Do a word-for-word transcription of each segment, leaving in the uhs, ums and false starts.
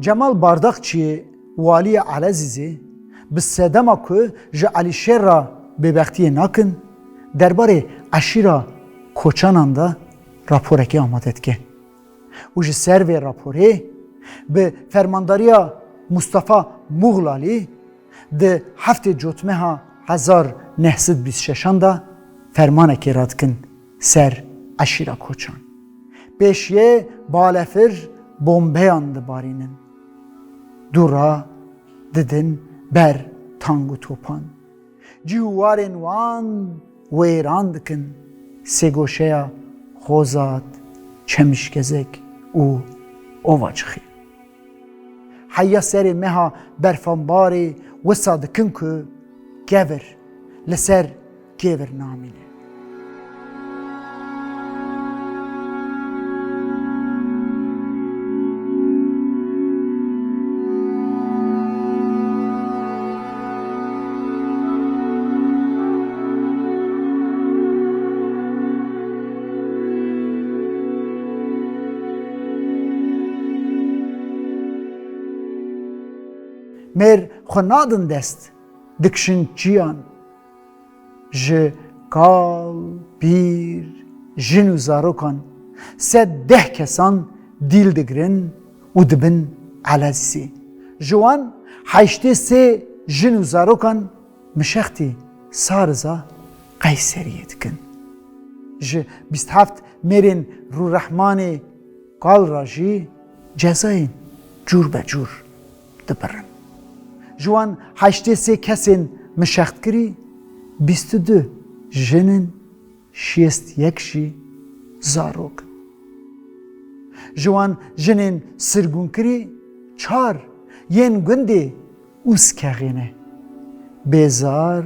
Cemal Bardakçiyê, waliyê Elezîzê, bi sedema ku ji Elîşêr re bêbextiyê nakin, derbarê eşîra Koçanan de raporekê amade dike. Û ji ser vê raporê bi fermandariya Mustafa Muxlalî di heftê Cotmeha hezar neh sed bîst şeşan de fermanekê radikin ser eşîra Koçan. Pêşiyê balefir bombeyan dibarînin. Dû re didin ber tang û topan. Cih û warên wan wêran dikin, sêgoşeya Xozat, Çemîşgezek û Ovacixê. Heya serê meha berfanbarê wisa dikin ku kevir li ser kevir namîne. Mêr xwe nadin dest, dikişin çiyan. Ji kal, pîr, jin û zarokan sed deh kesan dîl digirin û dibin Elezîzê. Ji wan heştê sê jin û zarokan mişextî Sariza Qeyseriyê dikin. Ji bîst heft mêrên Rûrehmanê Kal re jî cezayên cûr be cûr dibirin. Ji wan heştê sê kesên mişextkirî bîst û du jin in, şêst yek jî zarok in. Ji wan jinên sirgûnkirî çar yên gundê Ûskexê ne. Bêzar,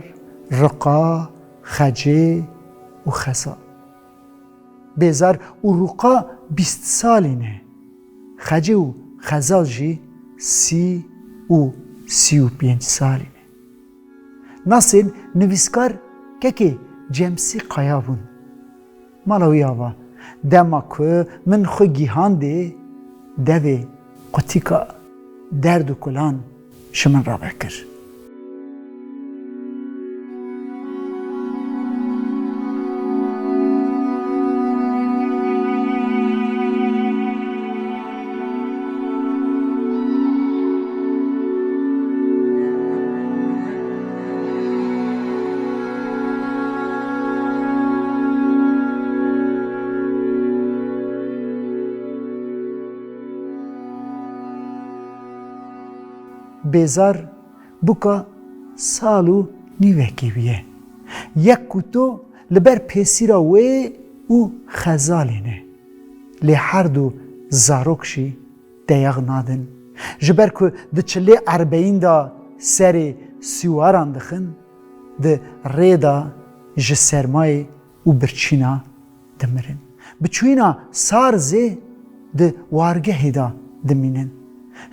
Riqa, Xecê û Xezal. Bêzar û Riqa bîst salî ne. Xecê û Xezal jî sî û sî û pênc salî ne. Nasên nivîskar kekê Cemsî Kaya bûn. Mala wî ava, dema ku min xwe gîhandê devê qutîka derd û kulan ji min re vekir. Bêzar bûka sal û nîvekê bûye. Yek ku to li ber pêsîra wê û Xezalê ne. Lê her du zarok jî deyax nadin. Ji ber ku di çilê erbeyîn de serê sîwaran dixin, di rê de ji sermayê û birçîna dimirin. Bi çûyîna Sarzê di wargehê de dimînin.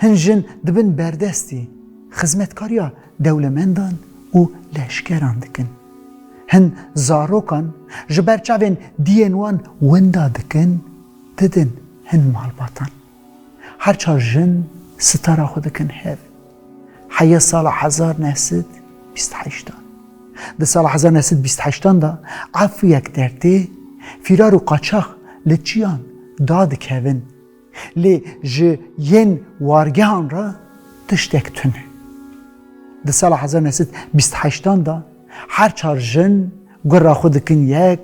Hin jin dibin berdestî, xizmetkariya dewlemendan û leşkeran dikin. Hin zarokan ji ber çavên diyên wan winda dikin, didin hin malbatan. Her çar jin sitara xwe dikin hev. Heya sala hezar neh sed bîst heştan. Di sala hezar neh sed bîst heştan de efûyek dertê, fîrar û qaçax li çiyan dadikevin. Lê ji yên wargehan re tiştek tune. Di sala hezar neh sed bîst heştan de her çar jin gura xwe dikin yek,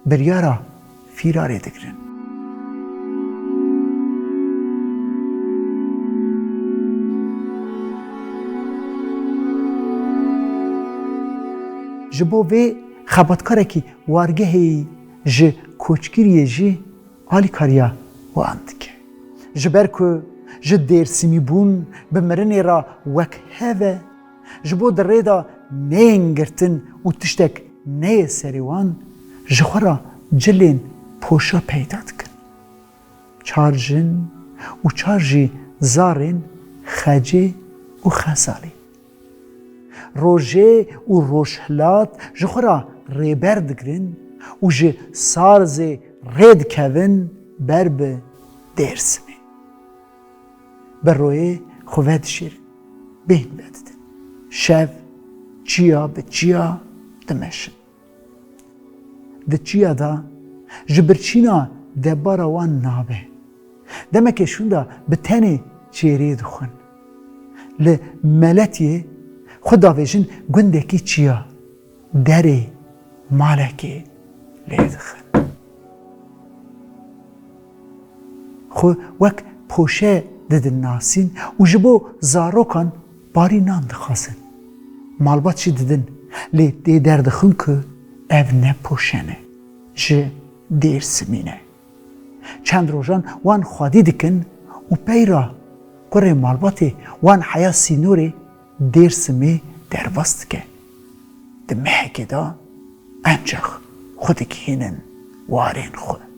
biryara fîrarê digirin. Ji bo vê xebatkarekî wargehê ji koçgiriyê jî alîkariya wan dike. Ji ber ku ji Dêrsimîbûn bi mirinê re wek hev e, ji bo di rê de neyên girtin û tiştek neyê serê wan, ji xwe re cilên poşa peyda dikin. Çar jin û çar jî zarên Xecê û Xezalê. Rojê û rojhilat ji xwe re rêber digirin û ji Sarzê rê dikevin ber bi Dêrsimê. Bi royê xwe vedişêrin, bêhn vedidin. Şev çiya bi çiya dimeşin. Di çiya de ji birçîna debara wan nabe. Demekê şûnda bi tenê çêrê dixwin. Li meletiyê xwe davêjin gundekî çiya, derê malekê lê dixin. Xwe wek poşe didin nasîn û ji bo zarokan parî nan dixwazin. Malbat jî didin, lê tê derdixin ku ev ne poşe ne, ji Dêrsimî ne. Çend rojan wan xwedî dikin û peyra kurê malbatê wan heya sînorê Dêrsimê derbas dike. Di mehekê de encax xwe digihînin warên xwe.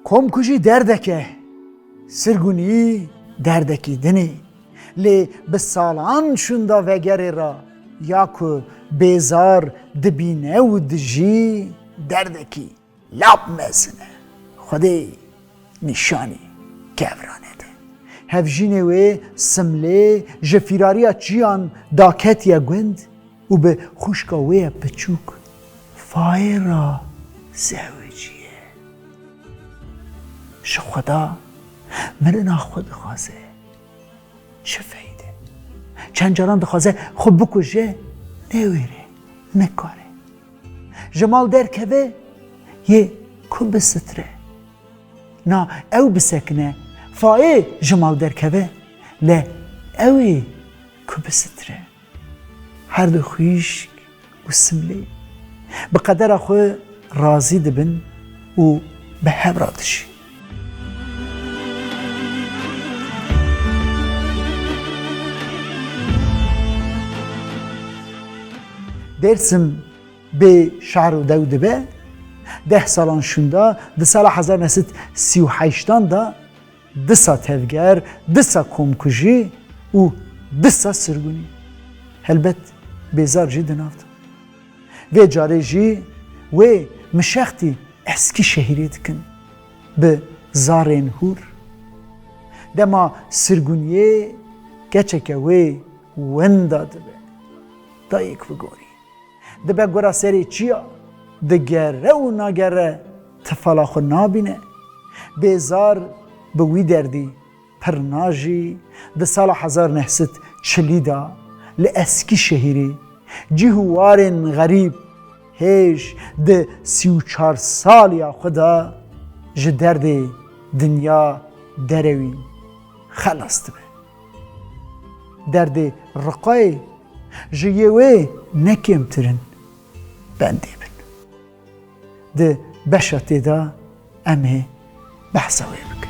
Komkujî derdek e, sirgûnî derdekî din e. Lê bi salan şûnda vegerê re ya ku Bêzar dibîne û dijî, derdekî lap mezin e. Xwedê nîşanî kevranê de. Hevjînê wê Simlê ji fîrariya çiyan daketiye gund û bi xwişka wê ye piçûk Fayê re zewiciye. Ji Xweda mirina xwe dixwaze. Çi feyde? Çend caran dixwaze xwe bikuje, newêre, nikare. Ji mal derkeve, yê ku bisitre. Na ew bisekine, Fayê ji mal derkeve, le ew ê ku bisitre. Her du xwîşk û Simlê bi qedera xwe razî dibin û bi hev re dijîn. Dêrsim bê şar û dew dibe, deh salan şûnda di sala hezar neh sed sî û heştan de disa tevger, disa komkujî û disa sirgûnî. Helbet Bêzar jî di nav de. Vê carê jî wê mişextî Eskîşehîrê dikin bi zarên hûr. Dema sirgûniyê keçeke wê winda dibe. Dayik bigorî. Dibe gura serê çiya, digere û nagere tifala xwe nabîne. Bêzar bi wî derdî pir najî, di sala hezar neh sed çilî de li Eskîşehîrê cih û warên xerîb hêj di sî û çar saliya xwe de ji derdê dinya derewî xelas dibe. Derdê riqayê ji yê wê ne kêmtir in bendê bin. Di beşa tê de em ê behsa wê bikin.